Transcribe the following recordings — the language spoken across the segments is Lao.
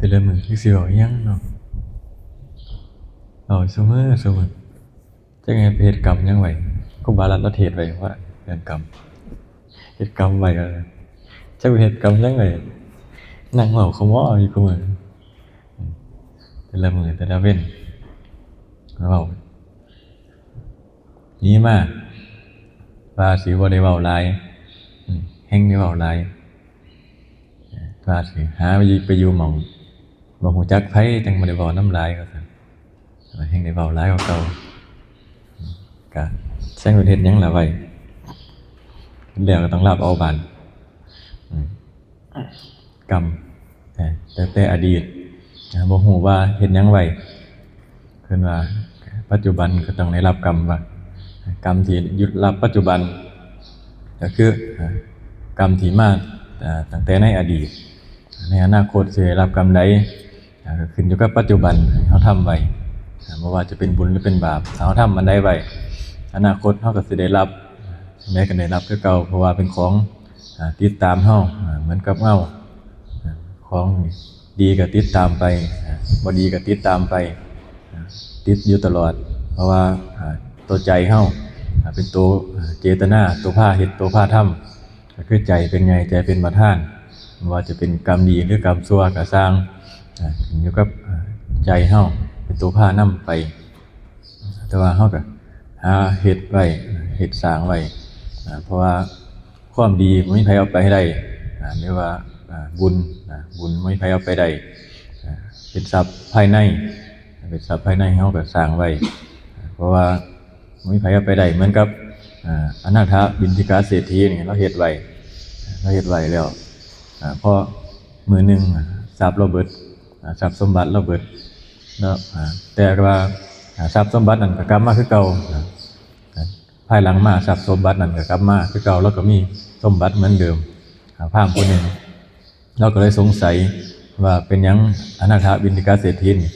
ແຕ່ລະມື້ຈັກຊິເວົ້າອີ່ຫຍັງເນາະ ເວົ້າຊຸມື້ຊຸມື້ ຈັກແມ່ນໄປເຮັດກຳຫຍັງໄວ້. ຄູບາລັດລາວເທດໄວ້ວ່າເລື່ອງກຳ ເຮັດກຳໄວ້ ຈັກໄປເຮັດກຳຫຍັງໄວ້ ນັ່ງເວົ້າຂະໝໍຢູ່ຄູ່ມື້ ແຕ່ລະມື້ແຕ່ລະເວັນ ເວົ້າ ໜີມາ ວ່າຊິບໍ່ໄດ້ເວົ້າຫຼາຍ ອືມ ແຮ່ງໄດ້ເວົ້າຫຼາຍ ວ່າຊິຫາໄປຢູ່ໝ່ອງບໍ່ຮູ້ຈັກໃຜ ຈັ່ງບໍ່ໄດ້ເວົ້ານຳຫຼາຍ ວ່າຊັ້ນ ແຮ່ງໄດ້ເວົ້າຫຼາຍກວ່າເກົ່າ ກະແຊງເພິ່ນເຮັດຫຍັງລະໄວ້ ແລ້ວກໍຕ້ອງຮັບເອົາບາດ ອືມ ກຳ ເອີ ແຕ່ ແຕ່ອະດີດ ເອີ ບໍ່ຮູ້ວ່າເຮັດຫຍັງໄວ້ ເພິ່ນວ່າປັດຈຸບັນກໍຕ້ອງໄດ້ຮັບກຳ ວ່າກຳທີ່ໄດ້ຮັບປັດຈຸບັນ ກໍຄື ເອີ ກຳທີ່ມາ ເອີ ຕັ້ງແຕ່ໃນອະດີດ ໃນອະນາຄົດຊິໄດ້ຮັບກຳໃດ ກໍຂຶ້ນຢູ່ກັບປັດຈຸບັນທີ່ເຮົາທຳໄວ້ ບໍ່ວ່າຈະເປັນບຸນຫຼືເປັນບາບ ຖ້າເຮົາທຳອັນໃດໄວ້ ອະນາຄົດເຮົາກໍຊິໄດ້ຮັບ ແນວໃດກໍໄດ້ຮັບຄືເກົ່າ ເພາະວ່າເປັນຂອງ ອາ ຕິດຕາມເຮົາ ອາ ເໝືອນກັບເງົາ ອາ ຂອງດີກໍຕິດຕາມໄປ ອາ ບໍ່ດີກໍຕິດຕາມໄປ ອາ ຕິດຢູ່ຕະຫຼອດ ເພາະວ່າ ອາ ຕົວໃຈເຮົາ ອາ ເປັນຕົວ ອາ ເຈຕະນາ ຕົວພາເຮັດ ຕົວພາທຳ ກໍຄືໃຈເປັນໃຫຍ່ ໃຈເປັນປະທານ ບໍ່ວ່າຈະເປັນກຳດີ ຫຼື ກຳຊົ່ວກໍຊ່າງ ອາ ຂຶ້ນຢູ່ກັບ ອາ ໃຈເຮົາເປັນຕົວພານຳໄປ ແຕ່ວ່າເຮົາກໍຫາເຮັດໄວ້ ເຮັດສ້າງໄວ້ ອາ ເພາະວ່າຄວາມດີບໍ່ມີໃຜເອົາໄປໃຫ້ໄດ້ ອາ ຫຼືວ່າ ອາ ບຸນ ອາ ບຸນບໍ່ມີໃຜເອົາໄປໄດ້ ອາ ເປັນຊັບພາຍໃນ ເປັນຊັບພາຍໃນ ເຮົາກໍສ້າງໄວ້ ເພາະວ່າບໍ່ມີໃຜເອົາໄປໄດ້ ເໝືອນກັບ ອາ ອະນາຖະບິນທິກາເສດຖີນີ້ ລາວເຮັດໄວ້ ລາວເຮັດໄວ້ແລ້ວ ອາ ພໍມື້ໜຶ່ງຊັບລາວເບິດ ອາ ຊັບສົມບັດລາວເບິດ ແລ້ວ ອາ ແຕ່ວ່າ ອາ ຊັບສົມບັດນັ້ນກໍກັບມາຄືເກົ່າ ອາ ພາຍຫຼັງມາຊັບສົມບັດນັ້ນກໍກັບມາຄືເກົ່າ ລາວກໍມີສົມບັດເໝືອນເດີມ ອາ ພາມຜູ້ໜຶ່ງ ລາວກໍເລີຍສົງໄສວ່າເປັນຫຍັງອະນາຖະບິນທິກາເສດຖີນີ້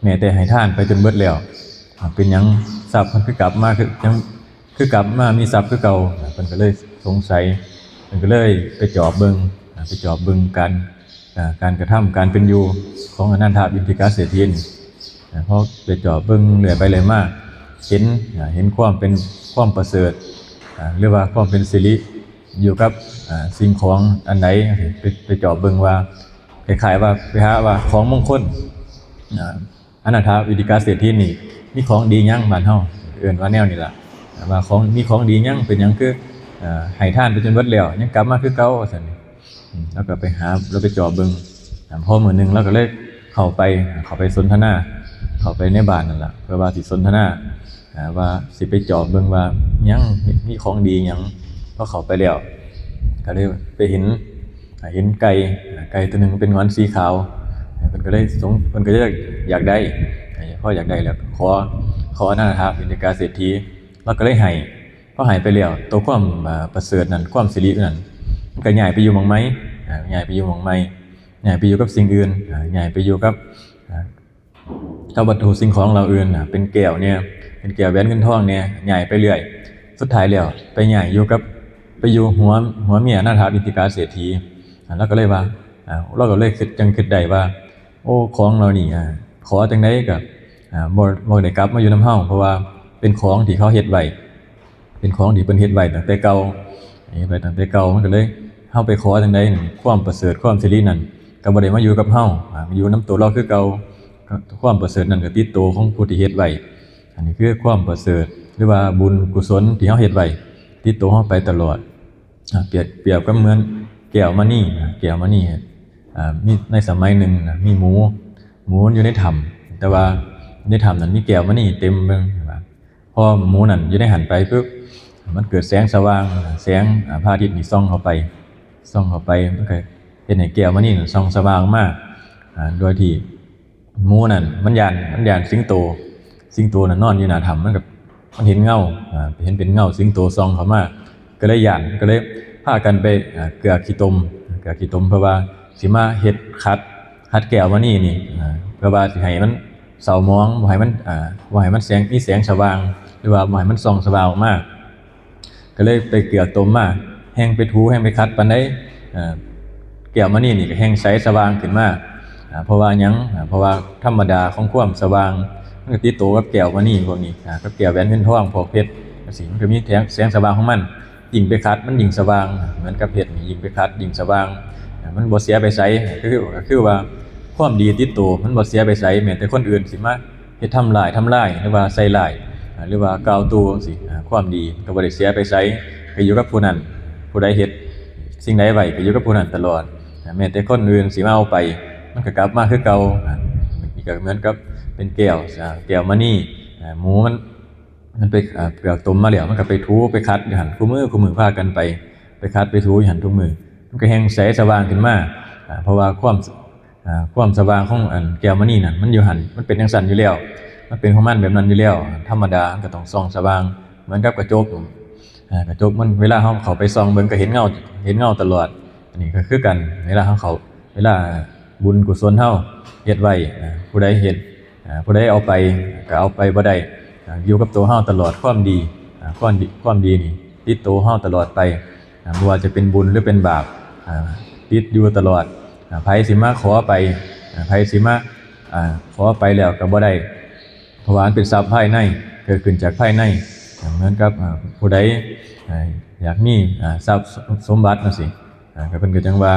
ແມ້ແຕ່ໃຫ້ທານໄປຈົນເບິດແລ້ວ ອາ ເປັນຫຍັງຊັບມັນຄືກັບມາ ຄື ຍັງຄືກັບມາມີຊັບຄືເກົ່າ ເພິ່ນກໍເລີຍສົງໄສ ເພິ່ນກໍເລີຍໄປຈອບເບິ່ງ ອາ ໄປຈອບເບິ່ງການ ອາ ການກະທຳ ການເປັນຢູ່ຂອງອະນາຖະບິນທິກາເສດຖີນີ້ ອາ ພໍໄປຈອບເບິ່ງເລື້ອຍໄປເລື້ອຍມາ ເຫັນ ອາ ເຫັນຄວາມເປັນ ຄວາມປະເສີດ ອາ ຫຼືວ່າຄວາມເປັນສິລິຢູ່ກັບ ອາ ສິ່ງຂອງອັນໃດ ໄປ ໄປຈອບເບິ່ງວ່າ ຄ້າຍໆວ່າໄປຫາວ່າຂອງມົງຄົນ ອາ ອະນາຖະບິນທິກາເສດຖີນີ້ມີຂອງດີຫຍັງ ບ້ານເຮົາເອີ້ນວ່າແນວນີ້ລະ ວ່າຂອງ ມີຂອງດີຫຍັງ ເປັນຫຍັງຄື ເອີ ໃຫ້ທານໄປຈົນເບິດແລ້ວ ຍັງກັບມາຄືເກົ່າ ວ່າຊັ້ນ ອາ ລາວກໍໄປຫາ ລາວໄປຈອບເບິ່ງ ອາ ພໍມື້ໜຶ່ງລາວກໍເລີຍເຂົ້າໄປ ເຂົ້າໄປສົນທະນາ ເຂົ້າໄປໃນບ້ານນັ້ນລະ ເພື່ອວ່າຊິສົນທະນາ ອາ ວ່າຊິໄປຈອບເບິ່ງວ່າຫຍັງ ມີຂອງດີຫຍັງ ພໍເຂົ້າໄປແລ້ວ ກໍເລີຍໄປເຫັນ ເຫັນໄກ່ ໄກ່ຕົວໜຶ່ງເປັນງອນສີຂາວ ເພິ່ນກໍເລີຍສົງ ເພິ່ນກໍເລີຍຢາກໄດ້ ພໍຢາກໄດ້ແລ້ວກໍຂໍ ຂໍອະນາຖະບິນທິກາເສດຖີ ລາວກໍເລີຍໃຫ້ ພໍໃຫ້ໄປແລ້ວ ຕົວຄວາມ ອາ ປະເສີດນັ້ນ ຄວາມສິລິນັ້ນ ມັນກໍຍ້າຍໄປຢູ່ໝ່ອງໃໝ່ ອາ ຍ້າຍໄປຢູ່ໝ່ອງໃໝ່ ຍ້າຍໄປຢູ່ກັບສິ່ງອື່ນ ອາ ຍ້າຍໄປຢູ່ກັບ ອາ ກັບວັດຖຸສິ່ງຂອງເຫຼົ່າອື່ນນະ ເປັນແກ້ວແດ່ ເປັນແກ້ວແຫວນເງິນທອງແດ່ ຍ້າຍໄປເລື້ອຍ ສຸດທ້າຍແລ້ວໄປຍ້າຍຢູ່ກັບ ໄປຢູ່ຫົວ ຫົວເມຍອະນາຖະບິນທິກາເສດຖີ ລາວກໍເລີຍວ່າ ລາວກໍເລີຍຄິດ ຈຶ່ງຄິດໄດ້ວ່າ ໂອ້ ຂອງເຫຼົ່ານີ້ ອາ ຂໍຈັ່ງໃດກໍ ອາ ບໍ່ ບໍ່ໄດ້ກັບມາຢູ່ນຳເຮົາ ເພາະວ່າເປັນຂອງທີ່ເຂົາເຮັດໄວ້ ເປັນຂອງທີ່ເພິ່ນເຮັດໄວ້ຕັ້ງແຕ່ເກົ່າ ເຮັດໄວ້ຕັ້ງແຕ່ເກົ່າ ມັນກໍເລີຍ ເຮົາໄປຂໍຈັ່ງໃດ ຄວາມປະເສີດ ຄວາມສິລິນັ້ນກໍບໍ່ໄດ້ມາຢູ່ກັບເຮົາ ອາ ມາຢູ່ນຳໂຕລາວຄືເກົ່າ ຄວາມປະເສີດນັ້ນກໍຕິດໂຕຂອງຜູ້ທີ່ເຮັດໄວ້ ອັນນີ້ຄືຄວາມປະເສີດ ຫຼືວ່າບຸນກຸສົນທີ່ເຮົາເຮັດໄວ້ ຕິດໂຕເຮົາໄປຕະຫຼອດ ອາ ປຽບ ປຽບກັບເໝືອນແກ້ວມະນີ ອາ ແກ້ວມະນີ ອາ ມີໃນສະໄໝໜຶ່ງນະ ມີໝູ ໝູຢູ່ໃນຖ້ຳ ແຕ່ວ່າໃນຖ້ຳນັ້ນມີແກ້ວມະນີເຕັມເບິ່ງ ວ່າ ພໍໝູນັ້ນຢູ່ໃນຫັ້ນໄປປຶບ ມັນເກີດແສງສະຫວ່າງ ແສງ ອາ ພະອາທິດນີ້ສ່ອງເຂົ້າໄປ ສ່ອງເຂົ້າໄປ ມັນກໍເຮັດໃຫ້ແກ້ວມະນີນັ້ນສ່ອງສະຫວ່າງອອກມາ ອາ ໂດຍທີ່ໝູນັ້ນມັນຢ້ານ ມັນຢ້ານສິງໂຕ ສິງໂຕນັ້ນນອນຢູ່ໜ້າຖ້ຳ ມັນກໍ ມັນເຫັນເງົາ ອາ ເຫັນເປັນເງົາສິງໂຕສ່ອງເຂົ້າມາ ກໍເລີຍຢ້ານ ກໍເລີຍພາກັນໄປ ອາ ເກືອຂີ້ຕົມ ເກືອຂີ້ຕົມ ເພື່ອວ່າຊິມາເຮັດຂັດ ຂັດແກ້ວມະນີນີ້ ອາ ເພື່ອວ່າຊິໃຫ້ມັນເສົ້າໝອງ ບໍ່ໃຫ້ມັນ ອາ ບໍ່ໃຫ້ມັນແສງ ມີແສງສະຫວ່າງ ຫຼືວ່າບໍ່ໃຫ້ມັນສ່ອງສະຫວ່າງອອກມາ ກໍເລີຍໄປເກືອຕົມມາ ແຮ່ງໄປຖູ ແຮ່ງໄປຂັດປານໃດ ອາ ແກ້ວມະນີນີ້ກໍແຮ່ງໃສສະຫວ່າງຂຶ້ນມາ ອ ອາ ເພາະວ່າຫຍັງ? ອາ ເພາະວ່າທຳມະດາຂອງຄວາມສະຫວ່າງ ມັນກໍຕິດໂຕກັບແກ້ວມະນີພວກນີ້ ອາ ກັບແກ້ວແຫວນເງິນທອງ ພວກເພັດ ຈັ່ງຊີ້ ມັນກໍມີແສງ ແສງສະຫວ່າງຂອງມັນ. ຍິ່ງໄປຂັດ ມັນຍິ່ງສະຫວ່າງ ເໝືອນກັບເພັດນີ້ ຍິ່ງໄປຂັດ ຍິ່ງສະຫວ່າງ ອາ ມັນບໍ່ເສຍໄປໃສ. ກໍຄື ກໍຄືວ່າຄວາມດີຕິດໂຕ ມັນບໍ່ເສຍໄປໃສ ແມ້ແຕ່ຄົນອື່ນຊິມາ ເຮັດທຳຮ້າຍ ທຳລາຍ ຫຼືວ່າໃສ່ຮ້າຍ ອາ ຫຼືວ່າກ່າວຕູ່ຈັ່ງຊີ້ ອາ ຄວາມດີກໍບໍ່ໄດ້ເສຍໄປໃສ ກໍຢູ່ກັບຜູ້ນັ້ນ. ຜູ້ໃດເຮັດສິ່ງໃດໄວ້ ກໍຢູ່ກັບຜູ້ນັ້ນຕະຫຼອດ. ອາ ແມ້ແຕ່ຄົນອື່ນຊິມາເອົາໄປ ມັນກໍກັບມາຄືເກົ່າ. ອາ ນີ້ກໍເໝືອນກັບເປັນແກ້ວ ອາ ແກ້ວມະນີ ອາ ໝູມັນ ມັນໄປ ອາ ເກືອກຕົມມາແລ້ວ ມັນກໍໄປຖູໄປຂັດຢູ່ຫັ້ນ ຄູ່ມື້ ຄູ່ມື້ ພາກັນໄປ ໄປຂັດໄປຖູຢູ່ຫັ້ນທຸກມື້ ມັນກໍແຮ່ງໃສສະຫວ່າງຂຶ້ນມາ. ອາ ເພາະວ່າຄວາມ ອາ ຄວາມສະຫວ່າງຂອງອັນແກ້ວມະນີນັ້ນ ມັນຢູ່ຫັ້ນ ມັນເປັນຈັ່ງຊັ້ນຢູ່ແລ້ວ ມັນເປັນຂອງມັນແບບນັ້ນຢູ່ແລ້ວ ທຳມະດາມັນກໍຕ້ອງສ່ອງສະຫວ່າງ ເໝືອນກັບກະຈົກ. ອາ ກະຈົກມັນ ເວລາເຮົາເຂົ້າໄປສ່ອງເບິ່ງ ກໍເຫັນເງົາ ເຫັນເງົາຕະຫຼອດ. ອັນນີ້ກໍຄືກັນ ເວລາເຮົາເຂົ້າ ເວລາບຸນກຸສົນເຮົາເຮັດໄວ້ ອາ ຜູ້ໃດເຮັດ ອາ ຜູ້ໃດເອົາໄປກໍເອົາໄປບໍ່ໄດ້ ອາ ຢູ່ກັບໂຕເຮົາຕະຫຼອດ. ຄວາມດີ ອາ ຄວາມດີ ຄວາມດີນີ້ຕິດໂຕເຮົາຕະຫຼອດໄປ ອາ ບໍ່ວ່າຈະເປັນບຸນ ຫຼື ເປັນບາບ ອາ ຕິດຢູ່ຕະຫຼອດ. ອາ ໃຜຊິມາຂໍໄປ ອາ ໃຜຊິມາ ອາ ຂໍໄປແລ້ວກໍບໍ່ໄດ້ ເພາະວ່າມັນເປັນຊັບພາຍໃນ ເກີດຂຶ້ນຈາກພາຍໃນ. ອາ ເໝືອນກັບ ອາ ຜູ້ໃດ ອາ ຢາກມີ ອາ ຊັບສົມບັດຈັ່ງຊີ້ ອາ ກໍເພິ່ນກໍຈັ່ງວ່າ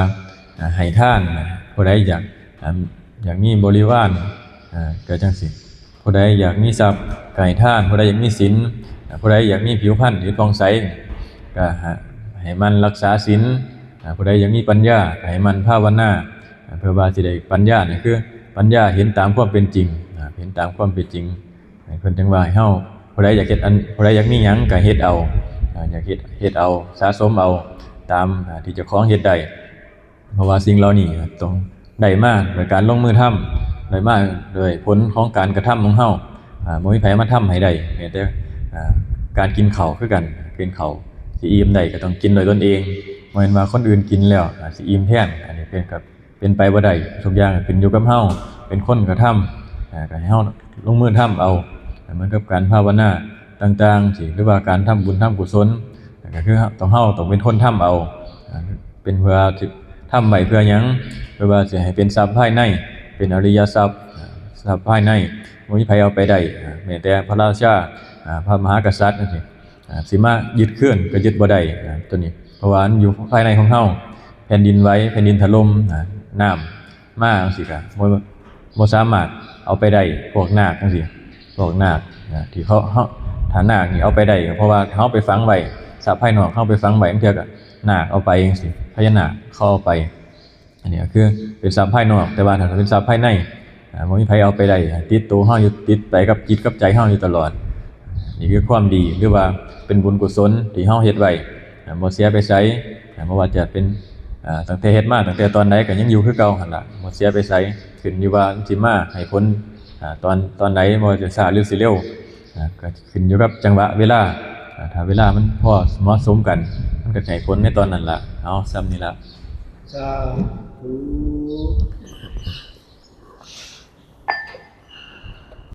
ອາ ໃຫ້ທານ ຜູ້ໃດຢາກ ອາ ຢາກມີບໍລິວານ ອາ ກໍຈັ່ງຊີ້ ຜູ້ໃດຢາກມີຊັບກໍໃຫ້ທານ ຜູ້ໃດຢາກມີສິນ ອາ ຜູ້ໃດຢາກມີຜິວພັນທີ່ຜ່ອງໃສ ກໍໃຫ້ ໃຫ້ໝັ່ນລັກສາສິນ ອາ ຜູ້ໃດຢາກມີປັນຍາກໍໃຫ້ໝັ່ນພາວະນາ ອາ ເພື່ອວ່າຊິໄດ້ປັນຍາ ນີ້ຄືປັນຍາເຫັນຕາມຄວາມເປັນຈິງ ອາ ເຫັນຕາມຄວາມເປັນຈິງ. ເພິ່ນຈຶ່ງວ່າໃຫ້ເຮົາ ຜູ້ໃດຢາກເຮັດອັນ ຜູ້ໃດຢາກມີຫຍັງກໍເຮັດເອົາ ອາ ຢາກເຮັດ ເຮັດເອົາ ສະສົມເອົາຕາມ ອາ ທີ່ເຈົ້າຂອງເຮັດໄດ້ ເພາະວ່າສິ່ງເຫຼົ່ານີ້ຕ້ອງໄດ້ມາໂດຍການລົງມືທຳ ໄດ້ມາໂດຍຜົນຂອງການກະທຳຂອງເຮົາ ອາ ບໍ່ມີໃຜມາທຳໃຫ້ໄດ້. ແມ້ແຕ່ ອາ ການກິນເຂົ້າຄືກັນ ກິນເຂົ້າຊິອີ່ມໄດ້ກໍຕ້ອງກິນດ້ວຍຕົນເອງ ບໍ່ແມ່ນວ່າຄົນອື່ນກິນແລ້ວ ອາ ຊິອີ່ມແທນ ອັນນີ້ເປັນກັບ ເປັນໄປບໍ່ໄດ້ ທຸກຢ່າງກໍຂຶ້ນຢູ່ກັບເຮົາ ເປັນຄົນກະທຳ ອາ ກໍໃຫ້ເຮົາລົງມືທຳເອົາ ເໝືອນກັບການພາວະນາຕ່າງໆ ຊິ ຫຼືວ່າການທຳບຸນທຳກຸສົນ ກໍຄືເຮົາ ຕ້ອງ ເຮົາຕ້ອງເປັນຄົນທຳເອົາ ອາ ເປັນເພື່ອ ທຳໄວ້ເພື່ອຫຍັງ? ເພື່ອວ່າຊິໃຫ້ເປັນຊັບພາຍໃນ ເປັນອະລິຍະຊັບ ຊັບພາຍໃນ ບໍ່ມີໃຜເອົາໄປໄດ້ ແມ້ແຕ່ພະລາຊາ ອາ ພະມະຫາກະສັດຈັ່ງຊີ້ ອາ ຊິມາຍຶດຄືນກໍຍຶດບໍ່ໄດ້ ອາ ຕົວນີ້ ເພາະວ່າມັນຢູ່ພາຍໃນຂອງເຮົາ ແຜ່ນດິນໄຫວ ແຜ່ນດິນຖະຫຼົ່ມ ອາ ນ້ຳມາຈັ່ງຊີ້ກໍບໍ່ ບໍ່ສາມາດເອົາໄປໄດ້ ພວກນາກຈັ່ງຊີ້ ພວກນາກ ອາ ທີ່ເຂົາ ເຮົາ ຖ້ານາກນີ້ເອົາໄປໄດ້ ກໍເພາະວ່າເຮົາໄປຝັງໄວ້ ຊັບພາຍນອກເຮົາໄປຝັງໄວ້ ບາງເທື່ອກໍນາກເອົາໄປຈັ່ງຊີ້ ພະຍານາກເຂົາເອົາໄປ ອັນນີ້ກໍຄືເປັນຊັບພາຍນອກ ແຕ່ວ່າຖ້າເປັນຊັບພາຍໃນ ອາ ບໍ່ມີໃຜເອົາໄປໄດ້ ຕິດໂຕເຮົາຢູ່ ຕິດໄປກັບຈິດກັບໃຈເຮົາຢູ່ຕະຫຼອດ. ນີ້ຄືຄວາມດີ ຫຼືວ່າເປັນບຸນກຸສົນທີ່ເຮົາເຮັດໄວ້ ອາ ບໍ່ເສຍໄປໃສ ອາ ບໍ່ວ່າຈະເປັນ ອາ ຕັ້ງແຕ່ເຮັດມາ ຕັ້ງແຕ່ຕອນໃດກໍຍັງຢູ່ຄືເກົ່າຫັ້ນລະ ບໍ່ເສຍໄປໃສ ຂຶ້ນຢູ່ວ່າມັນຊິມາໃຫ້ຜົນ ອາ ຕອນ ຕອນໃດ ບໍ່ວ່າຈະຊ້າ ຫຼື ຊິເລັວ ອາ ກໍຂຶ້ນຢູ່ກັບຈັງຫວະເວລາ ອາ ຖ້າເວລາມັນພໍເໝາະສົມກັນ ມັນກໍຈະໃຫ້ຜົນໃນຕອນນັ້ນລະ. ເອົາ ສ່ຳນີ້ລະ. ສາທຸ.